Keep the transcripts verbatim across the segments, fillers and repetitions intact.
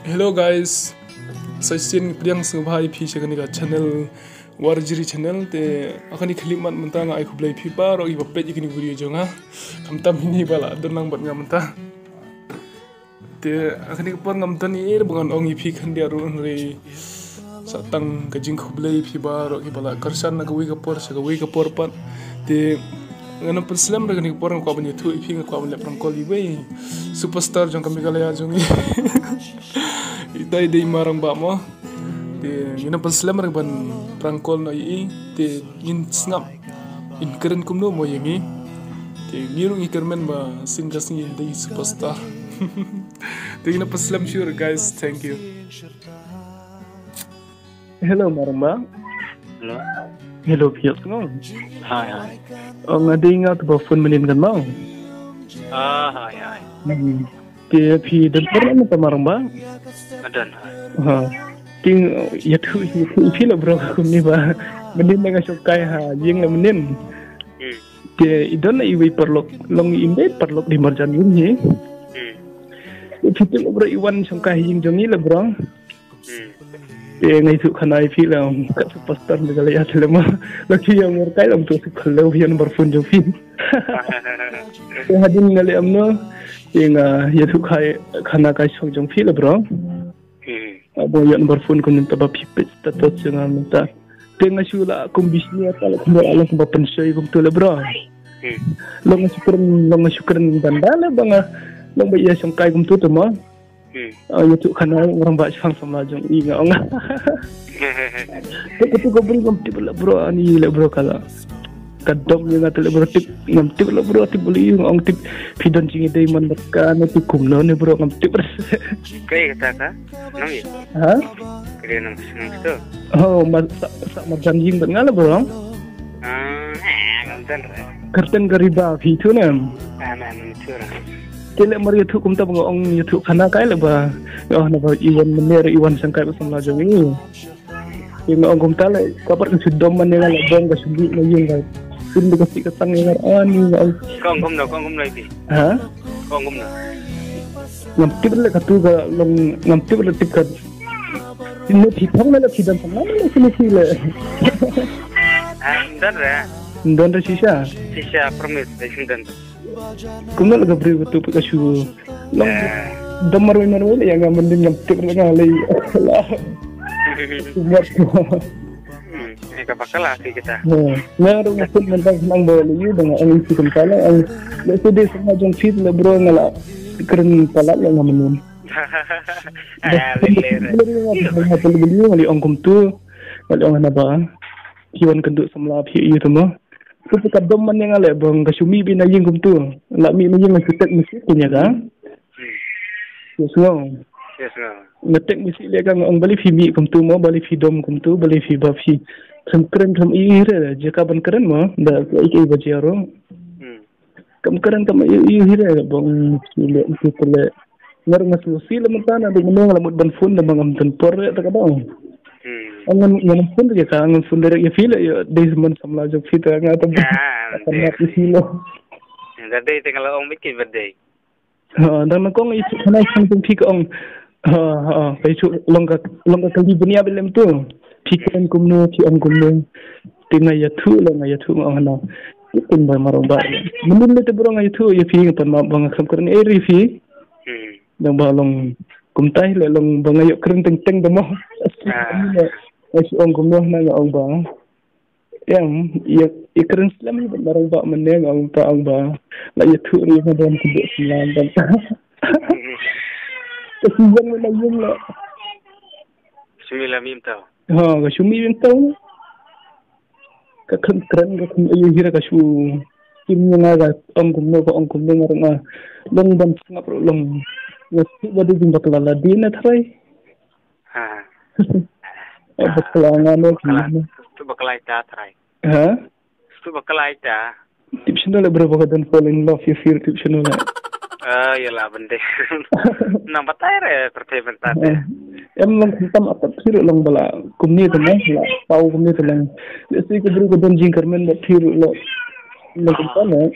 Hello guys. Sa shisien pdiang sngewbha ïa phi sha kane ka channel Warjri channel. Te ha kane ka khyllipmat mynta nga ai khublei phi baroh kiba peit ïa kane ka video jong nga. Khamtam ine ba la don lang bad nga mynta. Te ha kane ka por ngam don ei ei ba ngan ong ïa phi khyndiat ruh hynrei sa tang ka jingkhublei phi baroh kiba la kyrshan na kawei ka por sha kawei ka por pat. Te ngan ym pynslem ruh kane ka por, nga kwah ban ïathuh ïa phi, nga kwah ban leh prank call ïa iwei superstar jong ka Meghalaya jong ngi. Ita i dei i Marangbah mo. Te ngin ym pynslem ruh ban prank call noh ïa i. Te ngin sngap in kren kumno mo ïa ngi. Te ngi ruh ngi kyrmen ba sien ka sngi in dei i superstar. Te ngin ym pynslem shuh ruh guys, thank you. Hello Marangbah. Hello. Hello phi ïohsngew? Hai hai. Oh, nga dei nga te ba phone mynnin kan mo. Ah hai hai. Hmm. Te phi don por na mynta Marangbah? Nga don hai. Ha. Te ïathuh ïathuh phi la bro kumne ba mynnin nga shongkai ha ïing la mynnin. Hmm. Te i don la iwei paralok, long i im dei paralok dei marjan ïing hi. Hmm. Te phi tip la bro i wan shongkai ha ïing jong ngi la bro. Hmm. Te nga ïathuh khana ïa phi la ong kat superstar Meghalaya te la ma. La ki ïa ngor kai lam tu suk khalew ïa number phone jong phi. Te hadien nga leh amno. Te nga ïathuh kai khana kai shong jong phi la bro. Hmm. Abo ïa number phone ko mynta ba phi peit status jong nga mynta. Te nga shu la kum bishni ata la kumba la kumba pynshoi kumtu la bro. Hmm. Long nga shu kren, long nga shu kren ban da la ba nga long ba ïa shongkai kumtu te ma. Hmm. Ah, ïathuh khana Marangbah shipang samla jong i nga ong. Te katu ka bri ngam tip la bro, ani la bro ka la. Ka dom ïa nga te la bro tip, ngam tip la bro tip beli nga ong tip phi don jingïadei man bad ka ne tip kumno ne bro ngam tip. Kai kata ka? Nang ïa? Ha? Kali nang nang tu. Oh, ma sa sa marjan ïing bad nga la bro. Ah, eh, ngam don re. Kyrteng ka Riba phi tu ne. Ah, nang tu re. Te leh mar ïathuh kumta ba nga ong ïathuh khana kai leh ba. Nga ong naba i wan mynne i wan shongkai ba samla jong i. Te nga ong kumta leh ka pat ka shu dom man ïa nga leh bong ka shu mih na ïing ka. Shu dom ka sih ka tang ïa nga ani nga ong. Ka ong kumno, ka ong kumno ïa phi? Ha? Ka ong kumno? Ngam tip leh katu ka long ngam tip leh tip ka. Sini phi thong leh phi dang thong leh sini phi leh. Ah, ym don re. Ym don re shisha. Shisha promise dei sini don. Kumno la ka briew ka tup ka shu long. Eh. Dom marwei marwei la ïa nga mynnin ngam tip la nga lei. La. Kumno. Hmm, eh, ka bakala phi kita. Nga ruh nga pun mynta nang ba lei ba nga ang isi kumta la ang. La sede sama jong phi la bro nga la kren palat la nga mynnin. Ah, lei lei re. Nga pun beli nga li ong kumtu. Nga li ong naba. Ki wan kynduh samla phi ïa tu mo. Kumta ka dom man ïa nga leh bong ka shu mih beit na ïing kumtu. La mih na ïing la shu tek message ïa ka. Hmm. Yes no. Yes no. Nga tek message ïa ka nga ong balei phi mih kumtu mo, balei phi dom kumtu, balei phi ba phi khlem kren khlem ïohi re jaka ban kren mo da ka ïa ka ba jia ruh. Hmm. Kam kren kam ïohi re bong shu leh shu leh. Nga ruh nga sngewsih la mynta na dei mynne nga la mut ban phone da ma ngam don por re ta ka dang. Hmm. Ngan ngan phone re ka ngan phone re ïa phi le ïa dei man samla jong phi ta nga ta. Ah, ka dei. Ïa phi lo. Nga dei te nga la ong bit ki ba dei. Ha, dang na kong ïa phi khana jong phi ka ong. Ha ha, ka ïa long ka long ka kali bunia bilem tu. Phi kren kumno phi ong kumno. Te nga ïathuh la nga ïathuh nga ong hana. Ipin ba marong ba. Mynnin le te bro nga ïathuh ïa phi nga pan ma ba nga kham kren ei ri phi. Hmm. Dang ba long kumta hi leh long ba nga ïoh kren teng teng da mo. Ah. Nga shu ong kumno na nga ong ba. Em, ïa, ïa kren slem hi ba marong ba mynne nga ong ta ong ba. La ïathuh ri nga don kuduk slam ban. Ka shu ïeng na ïeng la. Shu mih la mih mynta. Ha, ka shu mih mynta. Ka kren kren ka kren ïa hi ra ka shu. Kim ïa nga ka ong kumno ka ong kumno nga ruh nga. Long ban sngap ruh long. Nga shu ba dei jing bakla la dei na tharai. Ha. Eh, bakla nga ne bakla. Tu bakla ita tharai. Ha? Tu bakla ita. Tip shano le bro ba ka don fall in love ïa phi tip shano le. Ah, ïa la bende. Nang batai re pyrthei mynta te. Eh, em long khamtam atat phi ruh long ba la kumne te long, la pau kumne te long. Le si ka bru ka don jingkyrmen ba phi ruh lo. Long khamtam eh.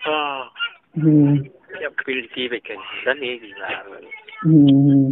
Ah. Hmm. Ïa pil ki ba kan. Dan ni ki la. Hmm.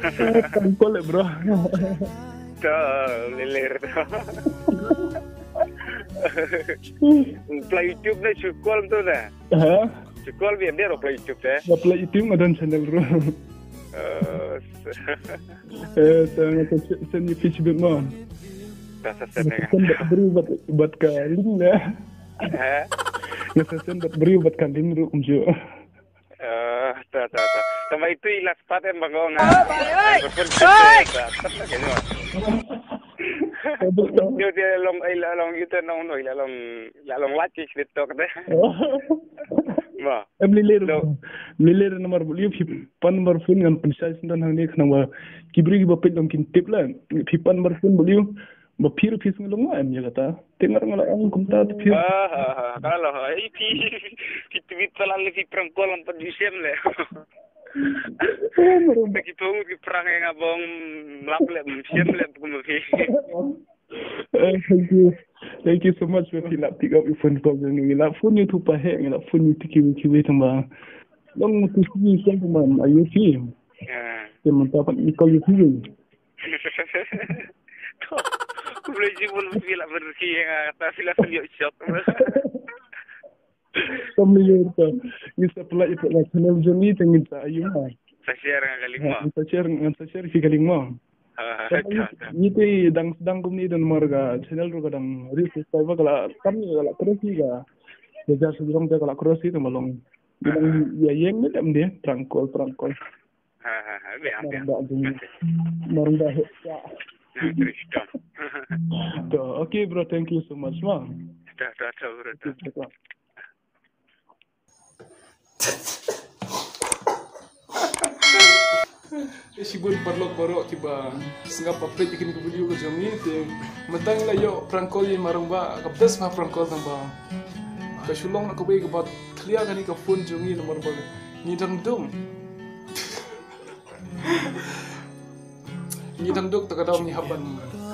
Prank call, bro. To, lilir to. Pla YouTube ne shu call tu ne. Ha? Shu call bi em dia ro pla YouTube te. Ba pla YouTube nga don channel ro. Eh, eh, sa nga sa send ni pitch bit mo. Sa sa send nga. Send bad bru bad bad ka link ne. Ha? Nga sa send bad bru bad ka link ro kumju. Eh, ta, ta, ta. Tama itu i last part em bang ong. Betul kita, ta, ta, ta, kayaknya. Yo dia long, eh, la long itu nong no, la long, la long laki kita tu kata. Ma. Em lilir. Lilir number beliau phi pan number phone ngan pynshai sendang hang ni khnang ba ki briew ba peit long kin tip la. Phi pan number phone beliau ba phi ruh phi sngewlong em ïa kata. Te nga nga la ong kumta te phi. Ha ha ha. Ka la ha. Ei phi. Phi tweet pala le phi prank call ngam pat ju shem le. Te ki pung ki prank ïa nga bong lap le shem le kum phi. Eh, thank you. Thank you so much for phi la pick up your phone call jong ngi. La phone ïa tu pa he, la phone ïa tu kiwi kiwi tang ba. Long tu si shem tang ba ayu phi. Ya. Te mynta pat ngi call ïa phi. Ko boleh ji pun phi la berki ïa nga ta phi la phone ïa shop. Kam liur ta. Ngi sa pynlait ïa ka channel jong ngi te ngin sa ayu ma. Sa share nga ka link ma. Ngi sa share, ngi sa share ki ka link ma. Ha, ha, ha, ha. Ngi te dang sdang kumne don mar ka channel ruh ka dang reach subscriber ka la kam ka la cross ïa ka. Ka jar sdang te ka la cross ïa ka ma long. Ngi dang ïa ïeng ne dem de prank call, prank call. Ha ha ha, be am. Mar ba jing. Mar ba he. Ya. Na terus dong. To, okay bro, thank you so much ma. To, to, to, bro, to. Okay, to. Eh, shibun paralok baroh kiba sngap ba peit ïa kane ka video ka jong ngi te mynta ngi la ïoh prank call ïa i Marang Bah, ka best ba prank call tang ba ka shu long na kawei kaba thlia kane ka phone jong ngi namar ba ngi dang dum. Ngi dang duk ta ka daw ngi hap ban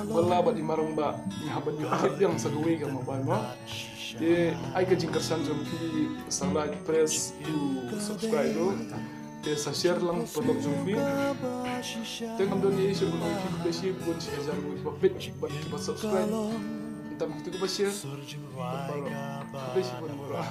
Bala bad i marang ba ngi hap ban ïoh tip biang sa kawei ka mobile mo. Te ai ka jingkyrshan jong phi sa like, press to subscribe ruh. Te sa share lang paralok jong phi. Te ngam don ei shuh ban ong ïa phi khublei shibun shi hajar ngut ba peit bad kiba subscribe. Tang kito kiba share. Khublei shibun baroh.